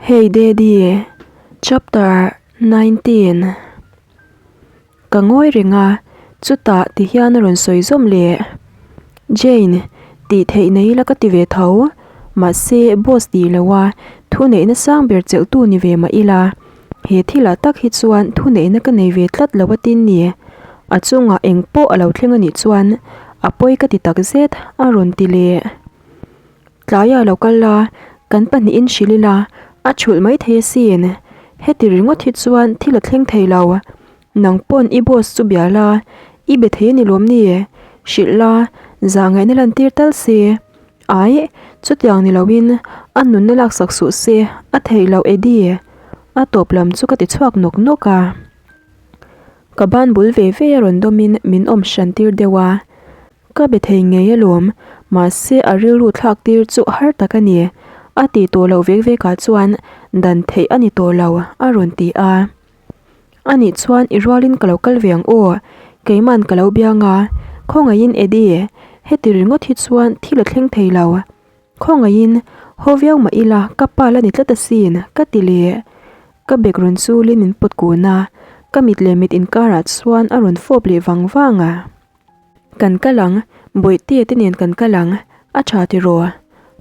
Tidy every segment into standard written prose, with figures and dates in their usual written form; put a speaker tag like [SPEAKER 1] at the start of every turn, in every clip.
[SPEAKER 1] Hey Daddy, Chapter 19 Ka ngawi reng a, chutah ti hian a rawn sawi zawm leh. Jane, tih theih nei ila ka ti ve tho, mahse boss tih lo a, thu neihna sang ber chelhtu ni ve mah ila, he thilah tak hi chuan thu neihna ka nei ve tlat lo a tin ni. A chungah eng pawh a lo thleng a nih chuan a pawi ka ti tak zet a rawn ti leh. Tlaia lo kal la, kan pahnihin hrilh ila, a chhulh mai thei asin. Heti ringawt hi chuan thil a thleng thei lo. Nang pawn i boss chu bia la, i be thei a ni lawm ni? Hrilh la, zah ngaihna lantir tal se. Aih, chutiang ni loin a nunna laksak suh se, a theih loh Eddie. A tawp lam chu ka ti chhuak nawk nawk a. Ka ban bul ve ve a rawn dawmin min awm hran tir deuh a. Ka be thei ngei alawm, mahse a rilru thlak tir chu har tak a ni. A ti tawh loh vek vek ah chuan dan theih a ni tawh lo, a rawn ti a. Anih chuan i rualin ka lo kal ve ang aw, keiman ka lo biang a, khawngaihin Eddie, heti ringawt hi chuan thil a thleng thei lo. Khawngaihin, haw viau mah ila ka pa la ni tlat asin, ka ti leh. Ka bag rawn chulin min pawt kun a, ka mit leh mit inkarah chuan a rawn fawp leh vang vang a. Kan kal ang, Bawihtea te nen kan kal ang, a tha tiraw?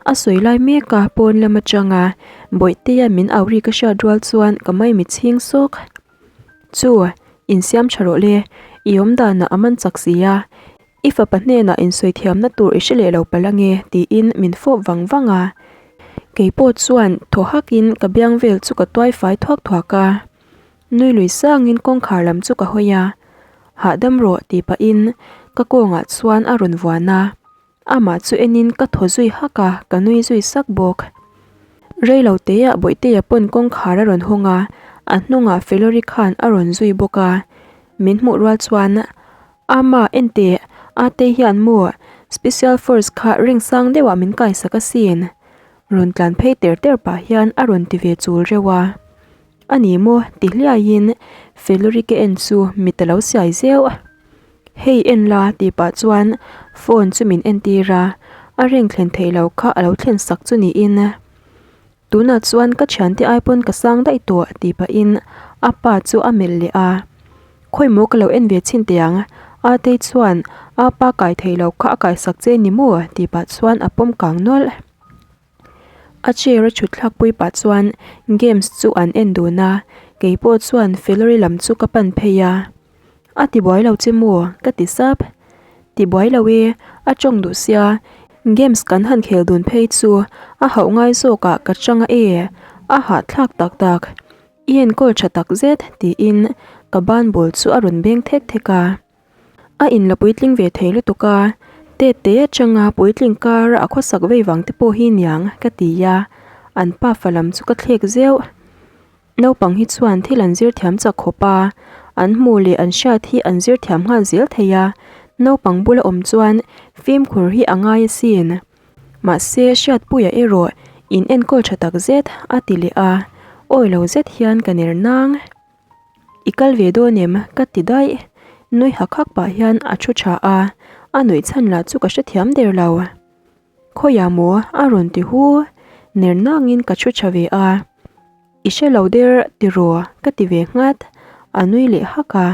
[SPEAKER 1] A sawi lai mek a, pawn lam atanga Bawihtea min au ri ka hriat rual chuan ka maimi chhing sawk. Chu, insiam tha rawh le, i awm danah a man chak si a, i fapa hnenah insawi thiamna tur i hre leh lo palh ange tiin min fawp vang vang a. Keipawh chuan thaw hakin ka biang vel chu ka tuai fai thuak thuak a. Nui lui sangin kawngkhar lam chu ka hawi a, Hahdam rawh tih pahin ka kawngah chuan a rawn vuan a, amah chu enin ka thaw zui hak a, ka nui zui sak bawk. Reilo teah Bawihtea pawn kawngkhar a rawn hawng a, a hnungah Felori khan a rawn zui bawk a, min hmuh rual chuan Ama enteh Atei hian maw Special Force kha ring sang deuhah min kaisak asin rawn tlan phei ter ter pah hian a rawn ti ve chul reuh a. A ni maw? ti hliaiin Feluri ka en chu mit a lo siai zeuh. Hei en la tih pah chuan phone chu min entir a, a ring thlen theih loh kha a lo thlen sak chu niin. Tunah chuan ka thiante ai pawn ka sang daih tawh tih pahin a pa chu a melh leh a. Khawi maw ka lo en ve chhin teh ang, Atei chuan a pa kai theih loh kha a kaisak che ni maw? tih pah chuan a pawm kang nawlh. A chair a thut thlak pui pah chuan games chu an en dun a, keipawh chuan Felori lam chu ka pan phei a. A ti buai lo che maw? ka ti sap. Ti buai lo e, a tawng duh sia, games kan han khel dun phei chu a hauh ngai zawk ah ka chang a e, a hahthlak tak tak. I enkawl tha tak zet tiin ka ban ball chu a rawn beng thek thek a. A inla puitling ve thei lutuk a, tete atanga puitling kar a khawsak vei vang te pawh hi niang ka ti a, an pafa lam chu ka thlek zeuh. Naupang hi chuan thil an zir thiam chak khawp a, an hmuh leh an hriat hi an zir thiam nghal zel thei a, naupang bula awm chuan fimkhur hi a ngai asin. Mahse Hriatpuia erawh in enkawl tha tak zet a ti leh a, awi lo zet hian ka ner nang. I kal ve dawn em? ka ti daih. Nui hak hak pah hian a thu tha a, a nuih chhan lah chu ka hrethiam der lo. Khawiah maw? a rawn ti hu. Ner nangin ka thu tha ve a. I hre lo der tiraw? ka ti ve nghat. A nui leh hak a.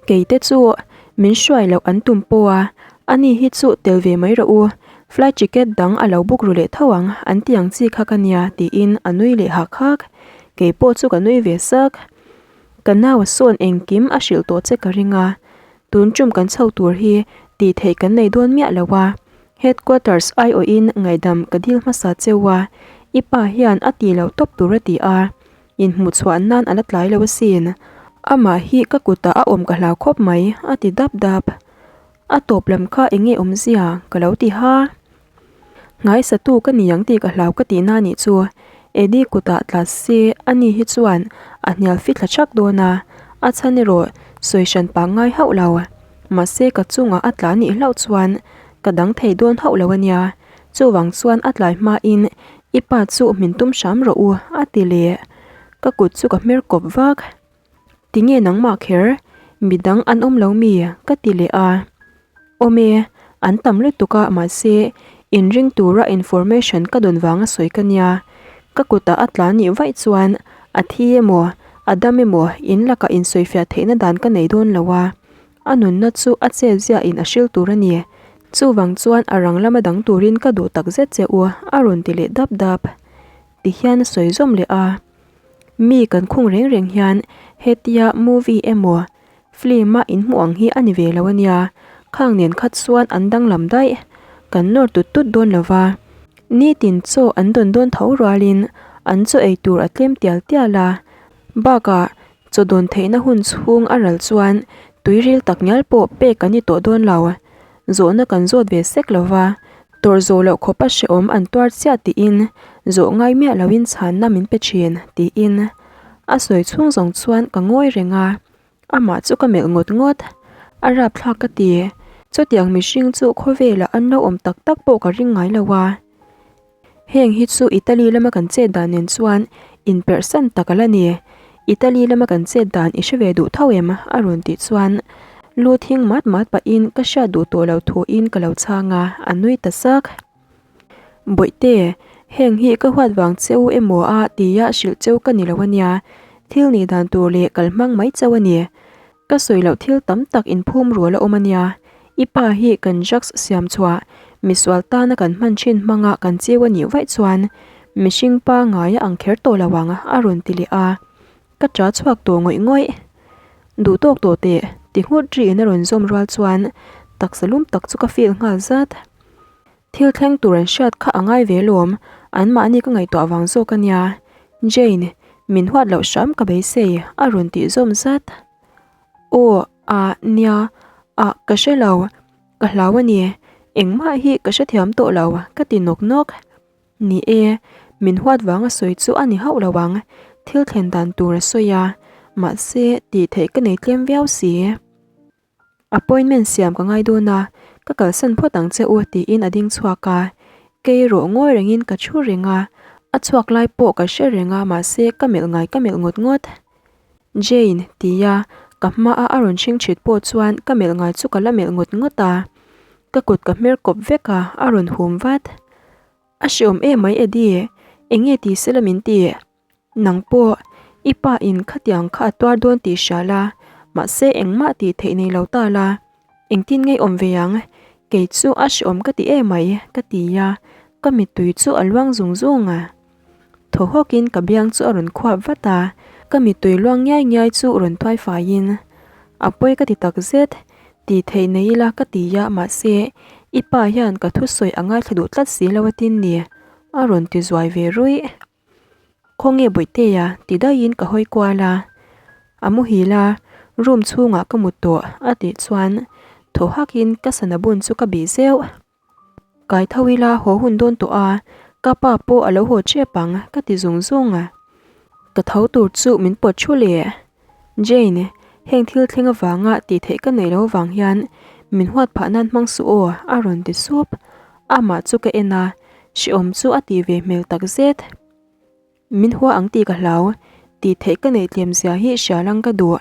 [SPEAKER 1] Keite chu min hruai loh an tum pawh a, ani hi chu tel ve mai rawh u, flight ticket dang a lo book ru leh tho ang an ti ang chi kha ka nia tiin a nui leh hak hak. Kei pawh chu ka nui ve sak. Ka nau a sawn engkim a hrilh tawh che ka ring a, tun tum kan chho tur hi tih theih kan nei dawn miah lo a, headquarters aiawhin ngaihdam ka dil hmasa cheu a, i pa hian a ti lo tawp tur a ti a. Inhmuhchhuah nan a la tlai lo asin. Amah hi ka kutah a awm ka hlau khawp mai, a ti dap dap. A tawp lam kha eng nge awmzia ka lo ti ha. Ngaisatu ka ni ang tih ka hlau ka tihna anih chu. Eddie kutah tla se ani hi chuan a hnial fit thla thak dawn a, a chhan erawh sawi hran pah ngai hauh lo. Mahse ka chungah a tla nih hlauh chuan ka dang thei dawn hauh lo ania. Chuvang chuan a tlai hmain I pa chu min tum hram rawh u a ti leh. Ka kut chu ka hmer kawp vak. Tinge nangmah kher? Midang an awm lo mi? ka ti leh a. Awm e, an tam lutuk a mahse inring tura information ka dawn vanga sawi ka nia. Ka kutah a tla nih vaih chuan a thi emaw, a dam emaw in lakah insawifiah theihna dan ka nei dawn lo a, a nunna chu a chet ziahin a hril tur a ni. Chuvang chuan a rang lama dang turin ka duh tak zet che u, a rawn ti leh dap dap. Tihian a sawi zawm leh a. Mi kan khung reng reng hian hetia movie emaw film a inhmuh ang hi a ni ve lo a nia, khang nen khat chuan an danglam daih, kan nawr tut tut dawn lo va. Nitin chaw an dawn dawn tho rualin an chaw ei tur a tlem tial tial a, bakah chaw dawn theihna hun chhung a ral chuan tuiril tak ngial pawh pek an ni tawh dawn lo. Zawhna kan zawt ve sek lo va, tawrh zawh loh khawpa hrehawm an tuar chiah tiin zawh ngai miah loin chhanna min pe thin tiin a sawi chhung zawng chuan ka ngawi reng a, amah chu ka melh ngawt ngawt. A rapthlak ka ti, chutiang mihring chu khawvelah an lo awm tak tak pawh ka ring ngai lo a. Heng hi chu Italy lama kan chet dan nen chuan inperhsan tak a la ni. Italy lama kan chet dan i hre ve duh tho em? a rawn tih chuan lu thing mat mat pahin ka hriat duh tawh lo thuin ka lo chhang a, a nui ta sak. Bawihte, heng hi ka huat vang cheu emaw a tia hrilh cheu ka ni lo a nia, thil nih dan tur leh kal hmang mai chauh a ni. Ka sawi loh thil tam tak inphum rual a awm a nia. I pa hi kan drugs siam chhuah, misual tana kan hman thin hmanga kan chiu a nih vaih chuan mihring pa ngaia ang kher tawh lo ang a rawn ti leh a. Ka ṭa chhuak tawh ngawih ngawih. Duh tawk tawh teh, ti nghut riin a rawn zawm rual chuan taksa lum tak chu ka feel nghal zat. Thil thleng tur an hriat kha a ngai ve lawm, anmahni ka ngaihtuah vang zawk a nia. Jane, min huat loh hram ka beisei, a rawn tih zawm zat. Aw, ah, nia, ah, ka hre lo, ka hlau a ni, engmah hi ka hrethiam tawh lo, ka ti nawk nawk. Ni e, min huat vang a sawi chu a ni hauh lo ang, thil thlen dan tur a sawi a, mahse tih theih ka nei tlem viau si. Appointment siam ka ngai dawn a, ka kalsan phawt ang che u tiin a ding chhuak a. Kei erawh ngawi rengin ka thu reng a, a chhuak lai pawh ka hre reng a mahse ka melh ngai ka melh ngawt ngawt. Jane tia ka hmaa a rawn hring thit pawh chuan ka melh ngai chu ka la melh ngawt ngawt a, ka kut ka hmer kawp vek a, a rawn hum vat. A hreawm emai Eddie, enge ti sela min ti? Nang pawh, i pa in khatiang kha a tuar dawn tih hria la, mahse engmah tih theih nei lo ta la, engtin ngei awm ve ang, kei chu a hreawm ka ti emai, ka ti a, ka mittui chu a luang zung zung a. Thaw hawkin ka biang chu a rawn khuap vat a, ka mittui luang ngiai ngiai chu rawn tuai faiin, A pawi ka ti tak zet, tih theih nei ila ka ti a, mahse i pa hian ka thusawi a ngaithla duh tlat si lo a tin ni, a rawn ti zuai ve ruih. Khawnge Bawihtea ti daihin ka hawi kual a, a muhil a, room chhungah ka mut tawh a tih chuan thaw hakin ka sana bun chu ka bih zeuh. Kai tho ila haw hun dawn tawh a, ka pa pawh a lo haw tep ang ka ti zung zung a. Ka tho tur chu min pawt thu leh. Jane, heng thil thleng avanga tih theih ka neih loh avang hian min huat phah nan hmang suh aw, a rawn ti sup. Amah chu ka en a, hrehawm chu a tih ve hmel tak zet. Min hua ang tih ka hlau, tih theih ka neih tlem zia hi hria lang ka duh.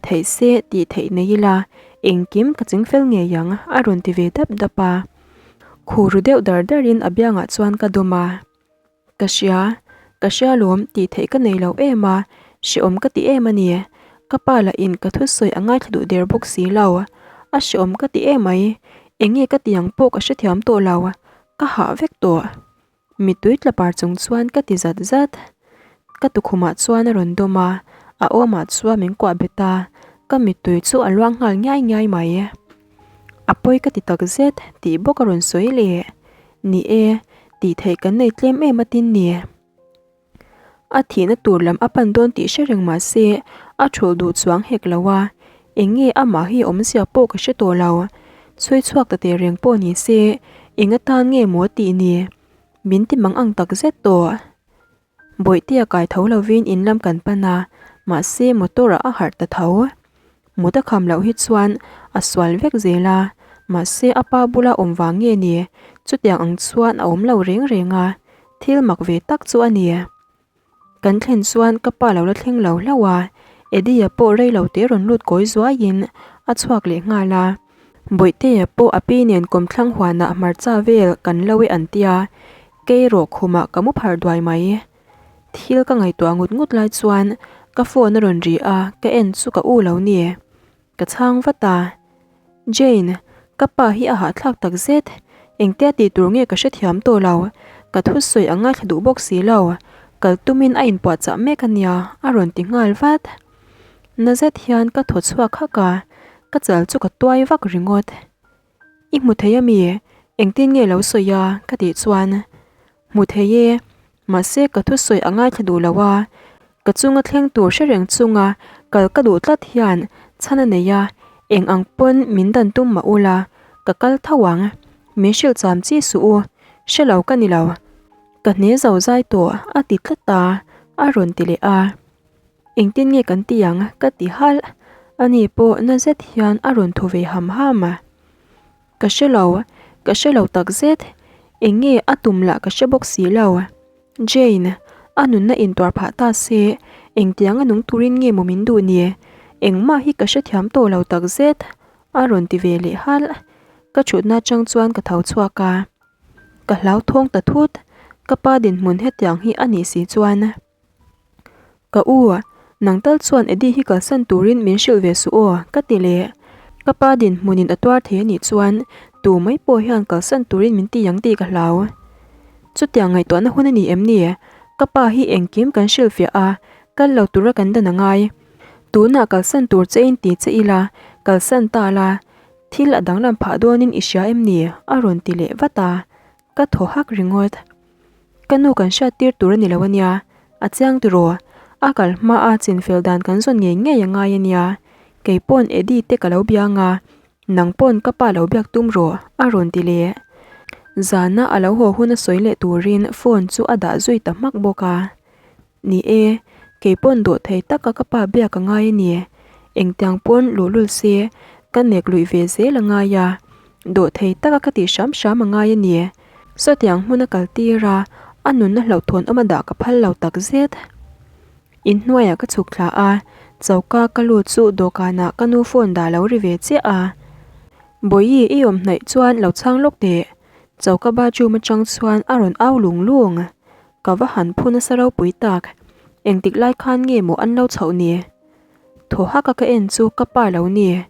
[SPEAKER 1] Theih se tih theih nei ila, engkim ka ching fel ngei ang, a rawn ti ve dap dap a. Khur ru deuh dar darin a biangah chuan ka dawm a. Ka hria, ka hria lawm tih theih ka nei lo em a, hrehawm ka ti em a ni. Ka pa lah in ka thusawi a ngaithla duh der bawk si lo. A hrehawm ka ti em mai, eng nge ka ti ang pawh ka hrethiam tawh lo, ka hah vek tawh. Mittui tla par chung chuan ka ti zat zat. Ka tukhumah chuan a rawn dawm a, a awmah chuan min kuah bet a, ka mittui chu a luang nghal ngiai ngiai mai. A pawi ka ti tak zet tih bawk a rawn sawi leh. Ni e, tih theih kan nei tlem em a tin ni. A thihna tur lam a pan dawn tih hre reng mah se a thulh duh chuang hek lo a, eng nge amah hi awmzia pawh ka hre tawh lo. Chhui chhuak ta teh reng pawh ni se eng atan nge maw tih ni. Min ti mang ang tak zet tawh. Bawihtea kai tho lovin in lam kan pan a, mahse motor ah a harh ta tho. Mut a kham loh hi chuan a sual vek zel a, mahse a pa bula awm vang nge ni, chutiang ang chuan a awm lo reng reng a, thil mak ve tak chu a ni. Kan thlen chuan ka pa lo la thleng lo hlauh a, Eddie-a pawh rei lo te rawn lut kawi zuaiin a chhuak leh nghal a. Bawihtea pawh a pi nen kawmthlang huanah hmarcha vel kan lo e an tia, kei rawh khumah ka mu phar duai mai. Thil ka ngaihtuah ngut ngut lai chuan ka phone a rawn ri a, ka en chu ka u lo ni. Ka chhang vat a. Jane, ka pa hi a hahthlak tak zet. Engtia tih tur nge ka hrethiam tawh lo. Ka thusawi a ngaithla duh bawk si lo. Kal tumin a inpuahchah mek a nia, a rawn ti nghal vat. Na zet hian ka thaw chhuak hak a, ka chal chu ka tuai vak ringawt. I hmu thei ami? Engtin nge lo sawi a? ka tih chuan, Hmu thei e, mahse ka thusawi a ngaithla duh lo a, ka chunga thleng tur hre reng chunga kal ka duh tlat hian chhan a nei a, eng ang pawn min dan tum mah ula, ka kal tho ang. Min hrilh cham chi suh u, hre lo ka ni lo. Ka hne zo zai tawh a ti tlat a, a rawn ti leh a. Engtin nge kan ti ang? ka ti halh. Ani pawh na zet hian a rawn thaw ve ham ham a. Ka hre lo, ka hre lo tak zet. Eng nge a tum lah ka hre bawk si lo. Jane, a nunna intuar phah ta se, engtiang a nung turin nge maw min duh ni? Engmah hi ka hrethiam tawh lo tak zet, a rawn ti ve leh halh. Ka thutna atang chuan ka tho chhuak a. Ka hlauthawng ta thut, ka pa dinhmun hetiang hi a nih si chuan. Ka u, nang tal chuan Eddie hi kalsan turin min hrilh ve suh aw, ka ti leh. Ka pa dinhmunin a tuar thei a nih chuan tu mai pawh hian kalsan turin min ti ang tih ka hlau. Chutiang ngaihtuahna hun a ni em ni? Ka pa hi engkim kan hrilhfiah a, kal lo tura kan dan a ngai. Tunah kalsan tur che in ti che ila, kalsan ta la, thil a danglam phah dawnin i hria em ni? a rawn ti leh vat a, ka thaw hak ringawt. Ka nu kan hriat tir tur a ni lo a nia, a chiang tiraw? A kal hma a chinfel dan kan zawn ngei ngei a ngai a nia. Kei pawn Eddie te ka lo biang a, nang pawn ka pa lo biak tum rawh, a rawn ti leh. Zana a lo haw hun a sawi leh turin phone chu a dah zui ta hmak bawk a. Ni e, kei pawn dawh thei taka ka pa biak a ngai a ni. Engtiang pawn luhlul se, ka nek luih ve zel a ngai a. Dawh thei taka ka tih hram hram a ngai a ni. Sawtiang hmun a kal tir a, a nunna hlauhthawn awm a dah ka phal lo tak zet. Inhnuaiah ka chhuk thla a, choka ka lut chu dawhkanah ka nu phone dah lo ri ve chiah a. Bawihi i awm hnaih chuan lo chhang lawk teh. Choka bathroom atang chuan a rawn au lung lung. Ka va han phu nasa ropui tak, engtik lai khan nge maw an lo chhoh ni? Thaw hak a ka en chu ka pa lo ni,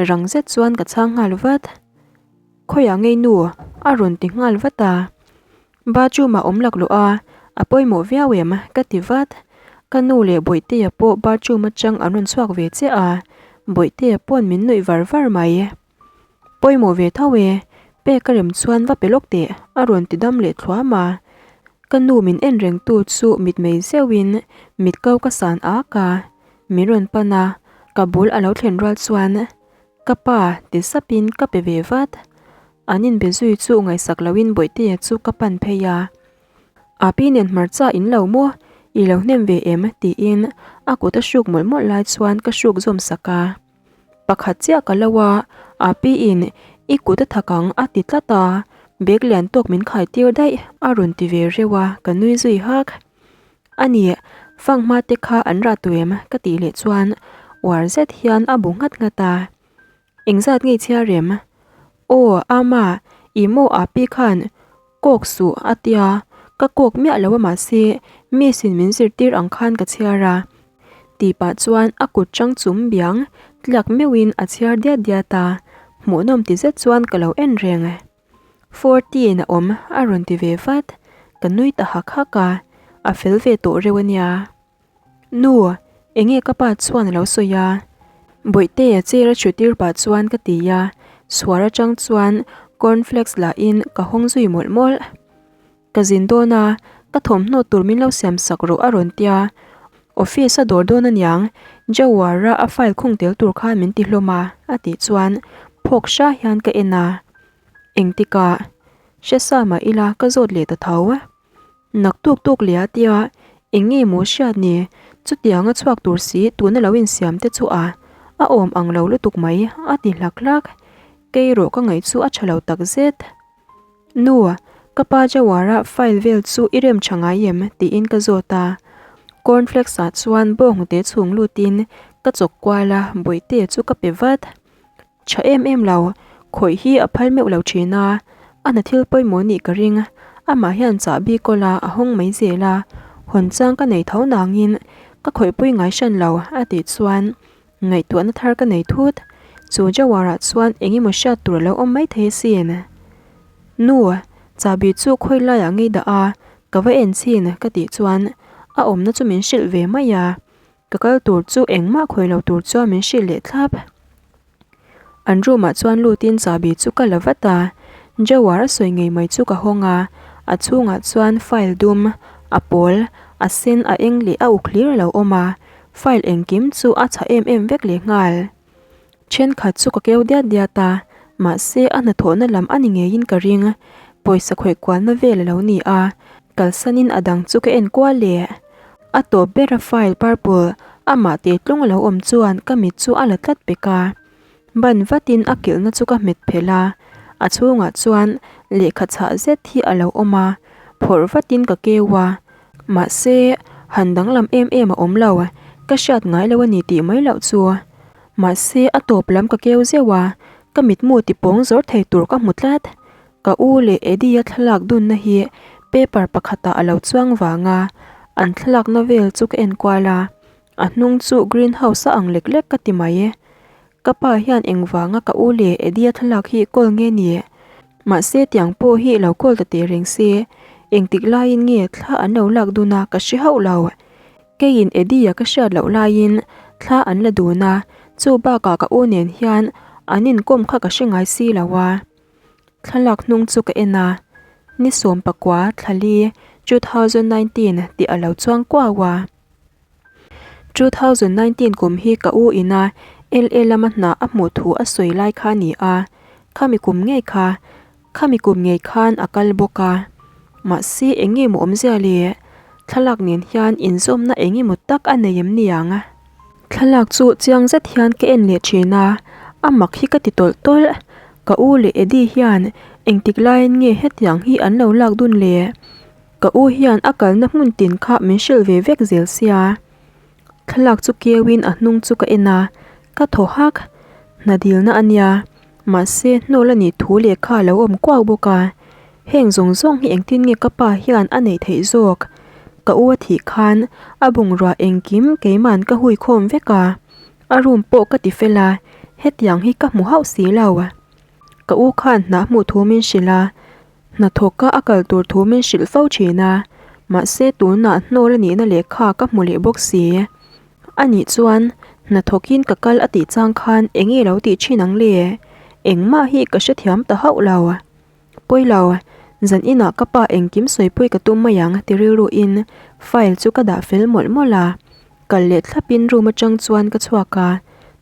[SPEAKER 1] rang zet chuan ka chhang nghal vat. Khawiah ngei nu? a rawn ti nghal vat a. Bathroom ah awm laklawh a, a pawimawh viau em? ka ti vat. Ka nu leh Bawihtea pawh bathroom atang an rawn chhuak ve chiah a, Bawihtea pawn min nuih var var mai. Pawimawh ve tho e, pek a rem chuan va pe lawk teh, a rawn ti dam leh thluam a. Ka nu min en reng tu chu mitmei zeuhin mit ko ka san ak a, min rawn pan a, ka bul a lo thlen rual chuan ka pa ti sapin ka pe ve vat. An inbe zui chu ngaihsak loin Bawihtea chu ka pan phei a. Api nen hmarcha in lo maw? I lo hnem ve em? tiin a kut a hruk mawlh mawlh lai chuan ka hruk zawm sak a. Pakhat chiah ka lo a, Api in i kut a thak ang a ti tlat a, bag lian tawk min khai tir daih a rawn ti ve reuh a, ka nui zui hak. A ni, fanghma te kha an rah tawh em? ka tih leh chuan uar zet hian a bu nghat nghat a. Engzat ngei chhiar em? Aw, Ama, i maw Api khan Kawk suh a tia, ka kawk miah lo a mahse miss in min zirtir ang khan ka chhiar a. Tih pah chuan a kut chang chum biang tliak meuhin a chhiar diat diat a, hmuhnawm ti zet chuan ka lo en reng. 14 a awm a rawn ti ve vat, ka nui ta hak hak a, a fel ve tawh reuh a nia. Nu, enge ka pa chuan a lo sawi a? Bawihtea chair a chhu tir pah chuan ka ti a, chhuar atang chuan cornflakes lahin ka hawng zui mawlh mawlh. Ka zin dawn a, ka thawmhnaw tur min lo siam sak rawh a rawn tia. Office a dawr dawn aniang, Jawara a file khung tel tur khan min ti hlawm a, a tih chuan phawk hra hian ka en a. Engtikah? Hre sa mah ila ka zawt leh ta tho. Naktuk tuk leh a tia, eng nge maw hriat ni? Chutiang a chhuak tur si tuna lo insiam te chu a a awm ang lo lutuk mai, a ti hlak hlak. Kei erawh ka ngaih chu a tha lo tak zet. Nu, ka pa Jawara file vel chu i rem tha ngai em? tiin ka zawt a. Cornflakes ah chuan bawnghnute chhung lutin ka chawk kual a, bawihte chu ka pe vat. Tha em em lo, khawih hi a phal meuh lo thin a, a hna thil pawimawh nih ka ring, amah hian chahbi kawl a, a hawng mai zel a. Hawn chang ka nei tho nangin ka khawihpui ngai hran lo a tih chuan ngaihtuahna thar ka nei thut. Chu drawer-ah chuan eng emaw hriat tur a lo awm maithei asin. Nu, chahbi chu khawi laiah ngei dah a, ka va en chhin ka tih chuan a awmna chu min hrilh ve mai a. Ka kal tur chu engmah khawi lo tur chuan min hrilh leh thlap. An room ah chuan lutin chahbi chu ka la vat a, drawer a sawi ngei mai chu ka hawng a, a chhungah chuan file dum, a pawl, a sen, a eng leh a uk hlir a lo awm a, file engkim chu a chhah em em vek leh nghal. Thenkhat chu ka keu diat diat a, mahse a hnathawhna lam a ni ngeiin ka ring, pawisa khawih kualna vel a lo ni a, kalsanin a dang chu ka en kual leh. A tawp bera file purple amah teh tlung a lo awm chuan ka mit chu a la tlat pek a, ban vatin a kilhna chu ka hmet phelh a, a chhungah chuan lehkha chhah zet hi a lo awm a, phawrh vatin ka keu a, mahse han danglam em em a awm lo, ka hriat ngai lo a ni tih mai loh chu. Mahse a tawp lam ka keu zeuh a, ka mitmu ti pawng zawr thei tur ka hmu tlat. Ka u leh Eddie-a thlalak dunna hi paper pakhatah a lo chuang vang a, an thlalakna vel chu ka en kual a, a hnung chu green house a ang lek lek ka ti mai. Ka pa hian engvanga ka u leh Eddie-a thlalak hi kawl nge ni? Mahse tiang pawh hi lo kawl ta teh reng se, engtik laiin nge thla an lo lak dun a ka hre hauh lo. Keiin Eddie-a ka hriat loh laiin thla an la dun a, chu bakah ka u nen hian an inkawm kha ka hre ngai si lo a. Thlalak hnung chu ka en a, ni 19 thlali 2019 tih a lo chuang kuau a. 2019 kum hi ka u ina LA lama hna a hmuh thu a sawi lai kha a ni a, khami kum ngei kha, khami kum ngei khan a kal bawk a. Mahse eng nge maw awmzia le? Thlalak nen hian inzawmna eng emaw tak a nei em niang? Thlalak chu chiang zet hian ka en leh thin a, a mak hi ka ti tawlh tawlh. Ka u leh Eddie hian engtik laiin nge hetiang hi an lo lak dun le? Ka u hian a kalna hmun tin kha min hrilh ve vek zel sia. Thlalak chu keuin a hnung chu ka en a, ka thaw hak. Hna dilna a nia, mahse hnawl a nih thu lehkha a lo awm kuau bawk a. Heng zawng zawng hi engtin nge ka pa hian a neih theih zawk? Ka u a thih khan a bungrua engkim keiman ka hui khawm vek a, a room pawh ka ti fel a, hetiang hi ka hmu hauh si lo. Ka u khan hna hmuh thu min hrilh a, hnathawka a kal tur thu min hrilh fo thin a, mahse tunah hnawl a nihna lehkha ka hmu leh bawk si. Anih chuan hnathawkin ka kal a tih chang khan eng nge lo tih thin ang le? Engmah hi ka hrethiam ta hauh lo. Pawi lo, zan inah ka pa engkim sawipui ka tum mai ang ti rilruin file chu ka dah fel mawlh mawlh a, kal leh thlapin room atang chuan ka chhuak a,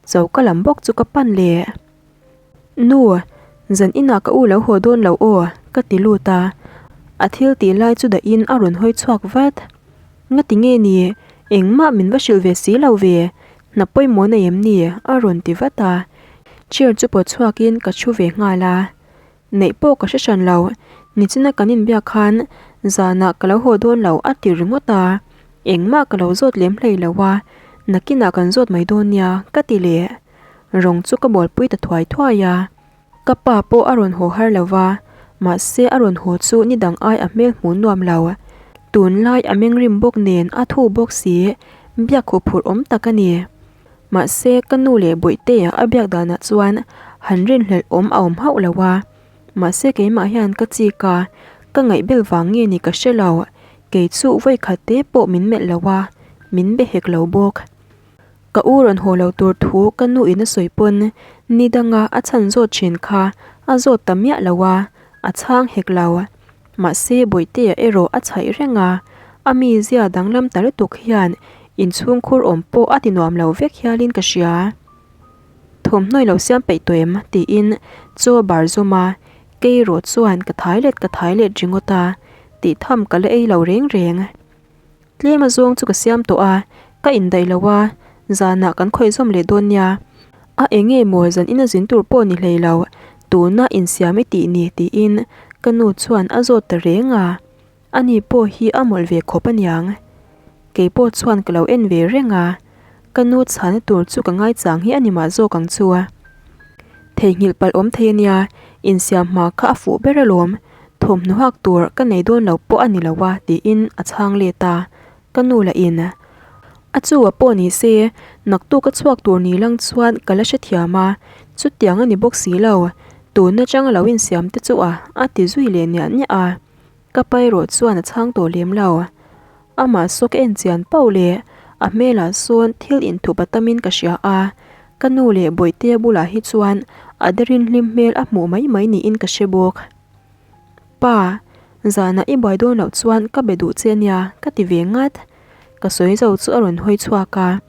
[SPEAKER 1] choka lam bawk chu ka pan leh. Nu, zan inah ka u lo haw dawn lo aw, ka ti lut a, a thil tih lai chu dahin a rawn hawi chhuak vat. Ngati nge ni, engmah min va hrilh ve si lo ve, hna pawimawh nei em ni? a rawn ti vat a, chair chu pawt chhuakin ka thu ve nghal a. Neih pawh ka hre hran lo, nichina kan inbiak khan zanah ka lo haw dawn lo a ti ringawt a, engmah ka lo zawt lem hlei lo a, nakinah kan zawt mai dawn nia ka ti leh. Rawng chu ka bawlpui ta thuai thuai a, ka pa pawh a rawn haw har lo va, mahse a rawn haw chu ni dang ai a hmel hmuh nuam lo. Tunlai a mengrim bawk nen a thu bawk si, biak huphurh awm tak a ni. Mahse, ka nu leh Bawihtea a biak danah chuan han rinhlelh awm a awm hauh lo a. Mahse, keimah hian ka chik a, ka ngaihbel vang nge ni ka hre lo. Kei chu vawikhat te pawh min melh lo a, min be hek lo bawk. Ka u rawn haw lo tur thu ka nu in a sawi pawn ni danga a chhan zawt thin kha a zawt ta miah lo a, a chhang hek lo. Mahse, Bawihtea erawh a chhaih reng a, a mizia danglam ta lutuk hian inchhungkhur awm pawh a ti nuam lo vek hialin ka hria. Thawmhnawi lo siam peih tawh em? tiin chaw bar zawm a, kei erawh chuan ka thai let ka thai let ringawt a, tih tham ka la ei lo reng reng. Tlem a zawng chu ka siam tawh a, ka indaih lo a, zanah kan khawih zawm leh dawn nia. A eng nge maw zan ina zin tur pawh ni hlei lo, tuna insiam i tih ni tiin ka nu chuan a zawt ta reng a, ani pawh hi a mawlh ve khawp aniang. Kei pawh chuan ka lo en ve reng a, ka nu chhana tur chu ka ngaichang hi a ni mah zawk ang chu. Theihnghilh palh awm thei ania, insiam hma kha a fuh ber alawm, thawmhnaw hak tur ka nei dawn lo pawh a ni lo a tiin a chhang let a. Ka nu lah in a chu a pawh ni se naktuk a chhuak tur ni lang chuan ka la hrethiam a, chutiang a ni bawk si lo, tun atang a lo insiam te chu a a ti zui leh niah niah a, ka pa erawh chuan a chhang tawh lem lo. Amah saw ka en chian pauh leh a hmelah sawn thil inthup a tamin ka hria a, ka nu leh Bawihtea bulah hi chuan a derin hlim hmel a hmuh mai mai niin ka hre bawk. Pa, zanah i buai dawn loh chuan ka be duh che ania ka ti ve ngat. Ka sawi zo chu a rawn hawi chhuak a,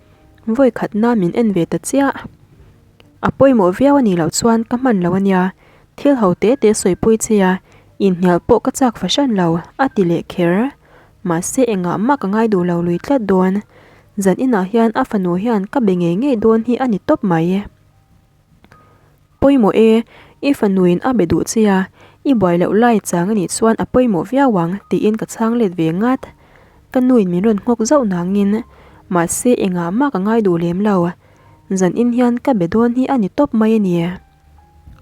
[SPEAKER 1] vawi khatna min en ve ta chiah. A pawimawh viau a nih loh chuan ka hman lo ania, thil ho te te sawipui che a, inhnial pawh ka chak fahran lo, a ti leh kher. Mahse engah mah ka ngai duh lo lui tlat dawn. Zan inah hian a fanu hian ka be ngei ngei dawn hi a ni tawp mai. Pawimawh e, i fanuin a be duh che a, i buai loh lai chang a nih chuan a pawimawh viau ang tiin ka chhang let ve ngat. Ka nuin min rawn nghawk zauh nangin, mahse engah mah ka ngai duh lem lo. Zan in hian ka be dawn hi a ni tawp mai a ni.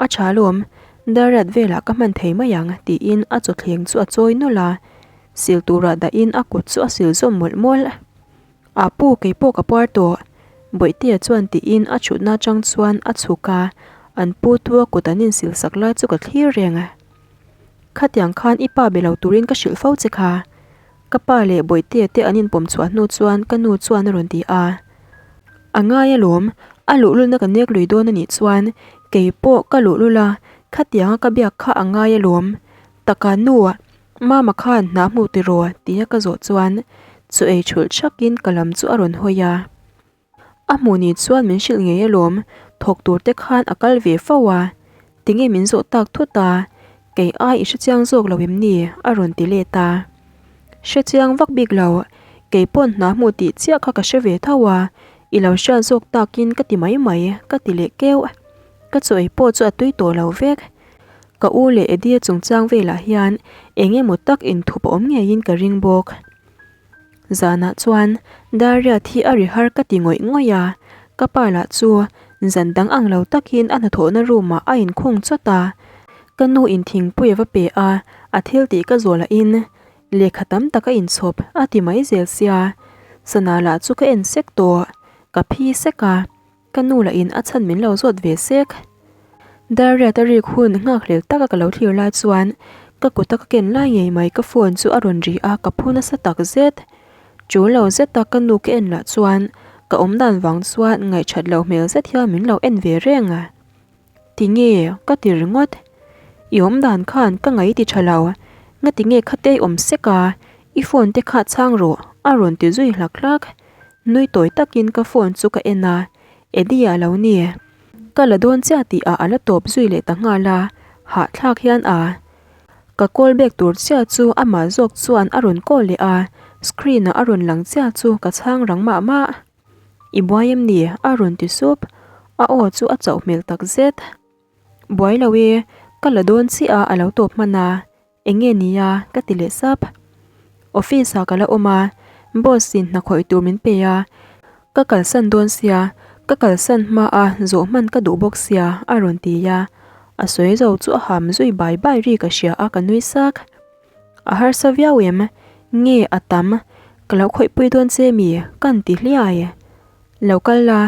[SPEAKER 1] A tha lawm, dar riat velah ka hman thei mai ang tiin a chawthleng chu a chawi nawlh a, sil turah dahin a kut chu a sil zawm mawlh mawlh. A pu kei pawh ka puar tawh, Bawihtea chuan tiin a chhutna atang chuan a chhuk a, an pu tu a kut an insil sak lai chu ka thlir reng. Khatiang khan i pa be lo turin ka hrilh fo che kha. Ka pa leh Bawihtea te an inpawm chhuah hnu chuan ka nu chuan a rawn ti a. A ngai alawm, a luhlulna ka nek lui dawn a nih chuan kei pawh ka luhlul a, khatianga ka biak kha a ngai alawm. Taka nu Mama khan hna hmu tiraw? tia ka zawh chuan chu ei thulh thakin ka lam chu a rawn hawi a. A hmuh ni chuan min hrilh ngei alawm, thawk tur te khan a kal ve fo a, tinge min zawh tak thut a, kei ai i hrechiang zawk lo em ni? a rawn ti let a. Hrechiang vak bik lo, kei pawn hna hmu tih chiah kha ka hre ve tho a, i lo hriat zawk takin ka ti mai mai ka ti leh keuh. Ka chaw ei pawh chu a tui tawh lo vek. Ka u leh Eddie chungchang velah hian eng emaw tak inthup a awm ngeiin ka ring bawk. Zanah chuan Dariat hi a ri har ka ti ngawih ngawih a, ka pa lah chu zan dang ang lo takin a hnathawhna room ah a inkhung chawt a, ka nu in thingpui a va pe a, a thil tih ka zawh lahin lehkha tam tak a inchhawp a ti mai zel sia, sana lah chu ka en sek tawh, ka phi sek a. Ka nu lah in a chhan min lo zawt ve sek. Darriat a rik hun nghakhlel taka ka lo thlir lai chuan ka kuta ka ken lai ngei mai ka phone chu a rawn ri a ka phu nasa tak zet. Tul lo zeta ka nu ka en lah chuan ka awm dan vang chuan ngaihthat lo hmel zet hian min lo en ve reng a. Tinge? ka ti ringawt. I awm dan khan ka ngaih ti tha lo. Ngatinge khate i awm sek a, i phone te kha chhang rawh a rawn ti zui hlak hlak. Nui tawi takin ka phone chu ka en a, Eddie a lo ni. Ka la dawn chiah tih ah a la tawp zui leh ta nghal a, hahthlak hian a. Ka call back tur chiah chu amah zawk chuan a rawn call leh a, screen ah a rawn lang chiah chu ka chhang rang mah mah. I buai em ni? a rawn ti sup, a aw chu a chauh hmel tak zet. Buai lo e, ka la dawn chiah a a lo tawp hman a, Eng nge nia? ka ti leh sap. Office ah ka la awm a, boss in hna khawih tur min pe a, ka kalsan dawn sia, ka kalsan hma a zawh hman ka duh bawk sia a rawn ti a, a sawi zo chu a ham zui bai bai ri ka hria a ka nui sak. A harsa viau em? Nge a tam? Ka lo khawihpui dawn che mi? Kan ti hliai. Lo kal la,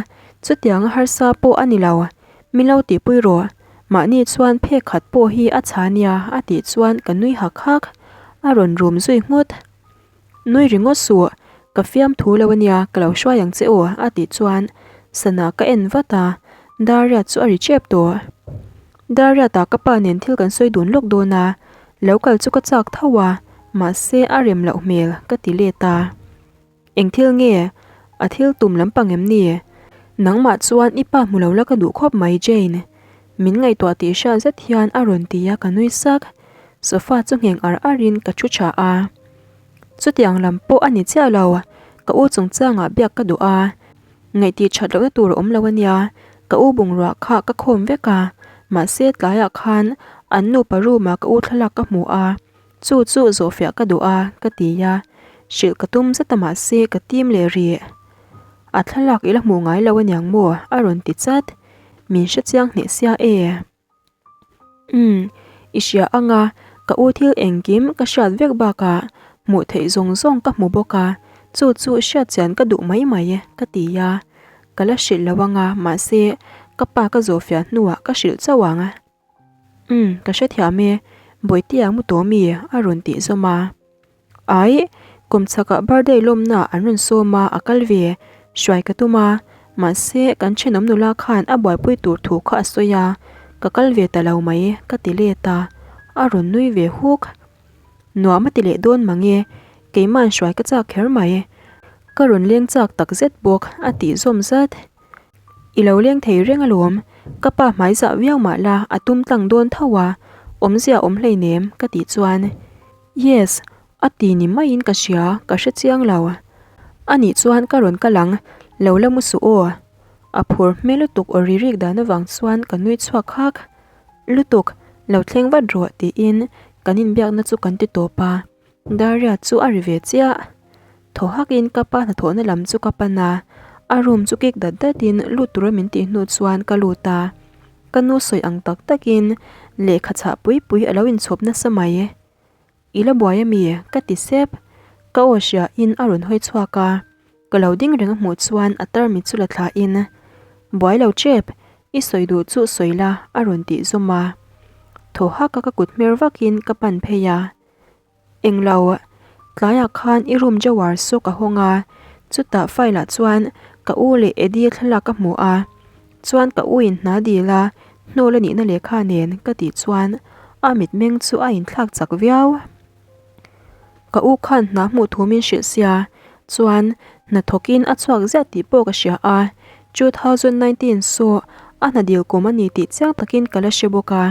[SPEAKER 1] chutiang a harsa pawh a ni lo, min lo tihpui rawh, mahni chuan phek khat pawh hi a chha nia a tih chuan ka nui hak hak, a rawn rum zui nghut. Nui ringawt suh, ka fiamthu lo ania ka lo hruai ang che aw a tih chuan sana ka en vat a, Dariat chu a ri chep tawh. Dariat ah ka pa nen thil kan sawi dun lawk dawn a, lo kal chu ka chak tho a, mahse a rem loh hmel ka ti let a. Eng thil nge? A thil tum lampang em ni? Nangmah chuan i pa hmu lo la ka duh khawp mai Jane. Min ngaihtuah tih hriat zet hian a rawn ti a ka nui sak. Sofa chu ngheng ar ar in ka thu tha a. Chutiang lam pawh a ni chiah lo, ka u chungchangah biak ka duh a. Ngaihtih that lohna tur a awm lo a nia, ka u bungrua kha ka khawm vek a, mahse tlaiah khan an nupa room ah ka u thlalak ka hmu a. Chu chu zawhfiah ka duh a, ka ti a, hrilh ka tum zet a mahse ka tim leh rih. A thlalak i la hmuh ngai lo aniang maw? a rawn ti chat. Min hre chiang hneh sia e. Umm, i hria ang a, ka u thil engkim ka hriat vek bakah hmuh theih zawng zawng ka hmu bawk a. Chu chu hriat chian ka duh mai mai ka ti a, ka la hrilh lo anga mahse ka pa ka zawhfiah hnuah ka hrilh chauh ang. Umm ka hrethiam e, Bawihtea mu tawh mi a rawn tih zawm a. Aih, kum chhakah birthday lawmna an rawn sawm a, a kal ve, hruai ka tum a, mahse kan thenawm nula khan a buaipui tur thu kha a sawi a, ka kal ve ta lo mai ka ti let a, a rawn nui ve huk. Nuam a ti leh dawn mang e, keima'n hruai ka chak kher mai. Ka rawn leng chak tak zet bawk a tih zawm zat. I lo leng thei reng alawm, ka pa hmai zah viau mah la a tum tlang dawn tho a, awmzia awm hleinem ka tih chuan. Yes, a ti ni maiin ka hria, ka hre chiang lo. Anih chuan ka rawn kal ang, lo la mu suh aw. A phur hmel lutuk aw ri rik dan avang chuan ka nui chhuak hak. Lutuk, lo thleng vat rawh tiin kan inbiakna chu kan ti tawp a. Daria chu a ri ve chiah. Thaw hakin ka pa hnathawhna lam chu ka pan a, a room chu kik dat datin lut tura min tih hnu chuan ka lut a. Ka nu sawi ang tak takin lehkha chhah pui pui a lo inchhawp nasa mai. I la buai ami? ka ti sep. Ka aw hriain a rawn hawi chhuak a, ka lo ding reng a hmuh chuan a tarmit chu la thlain, Buai lo tep, i sawi duh chu sawi la a rawn tih zawm a. Thaw haka ka kut hmer vakin ka pan phei a. Englo, tlaiah khan i room drawer saw ka hawng a, chutah file ah chuan ka u leh Eddie thlalak ka hmu a, chuan ka u in hna dil a, hnawl a nihna lehkha nen ka tih chuan a mitmeng chu a inthlak chak viau. Ka u khan hna hmuh thu min hrilh sia, chuan hnathawkin a chhuak ziah tih pawh ka hria a, 2019 saw a hna dil kum a ni tih chiang takin ka la hre bawk a.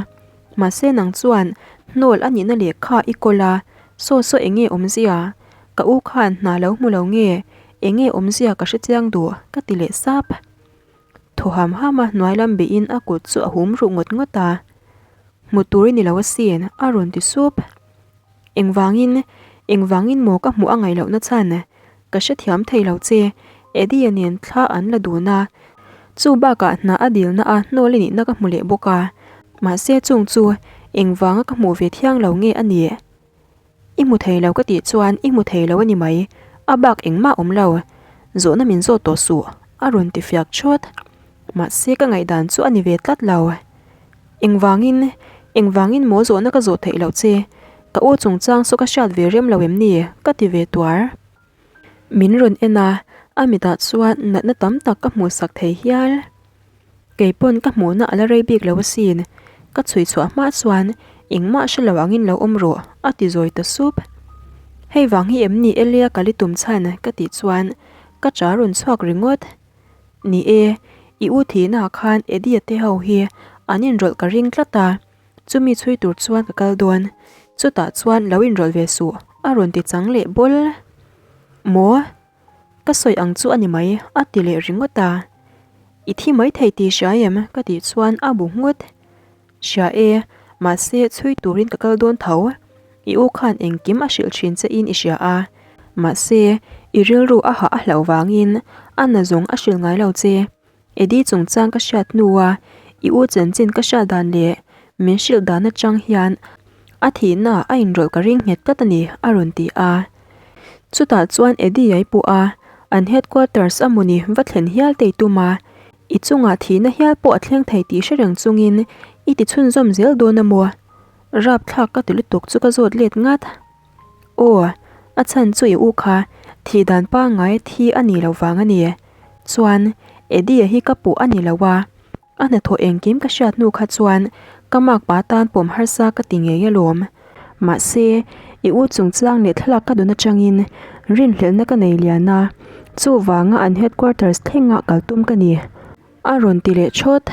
[SPEAKER 1] Mahse nang chuan hnawl a nihna lehkha i kawl a, saw saw enge awmzia? Ka u khan hna lo hmu lo nge, enge awmzia ka hre chiang duh ka ti leh sap. Thaw ham ham a hnuai lam beihin a kut chu a hum ruh ngawt ngawt a, Hmu tur i ni lo asin a rawn ti sup. Engvangin, engvangin maw ka hmuh a ngaih lohna chhan? Ka hrethiam thei lo che, Eddie-a nen thla an la dun a, chu bakah hna a dilna a hnawl i nihna ka hmu leh bawk a, mahse chung chu engvanga ka hmuh ve thiang lo nge a nih? I hmu thei lo ka tih chuan i hmu thei lo a ni mai, a bak engmah awm lo, zawhna min zawt tawh suh, a rawn ti fiak chawt. Mahse ka ngaihdan chu a ni ve tlat lo. Engvangin, engvangin maw zawhna ka zawh theih loh che? Ka u chungchang saw ka hriat ve rem lo em ni? Ka ti ve tuar. Min rawn en a, a mitah chuan natna tam tak ka hmuhsak thei hial. Kei pawn ka hmuhna a la rei bik lo asin. Ka chhui chhuah hma chuan engmah hre lo angin lo awm rawh, a ti zawi ta sup. Hei vang hi em ni Elia ka li tum chhan? Ka tih chuan ka cha rawn chhuak ringawt. Ni e, i u thihnaah khan Eddie-a te ho hi an inrawlh ka ring tlat a, chumi chhui tur chuan ka kal dawn. Chutah chuan lo inrawlh ve suh, a rawn ti chang leh bawl. Maw? Ka sawi ang chu a ni mai, a ti leh ringawt a. I thi mai thei tih hria em? ka tih chuan a bu nghut. Hria e, mahse chhui turin ka kal dawn tho. I u khan engkim a hrilh thin che in i hria a, mahse i rilru a hah a hlauh vangin a na zawng a hrilh ngai lo che. Eddie chungchang ka hriat hnua i u chanchin ka hriat dan leh min hrilh dan atang hian a thihna a inrawlh ka ring nghet tlat a ni, a rawn ti a. Chutah chuan Eddie a i puh a, an headquarters a mawni va thlen hial te i tum a, I chungah thihna hial pawh a thleng thei tih hre reng chungin i ti chhunzawm zel dawn a maw? Rapthlak ka ti lutuk chu ka zawt let ngat. Aw, a chhan chu i u kha thih dan pangngai thi a nih loh vang a ni. Chuan, Eddie-a hi ka puh a ni lo a, a hnathawh engkim ka hriat hnu kha chuan ka makpa tan pawm harsa ka ti ngei alawm. Mahse, i u chungchang leh thlalak ka dun atangin rinhlelhna ka nei lian a, chuvanga an headquarters thlengah kal tum ka ni, a rawn ti leh thawt.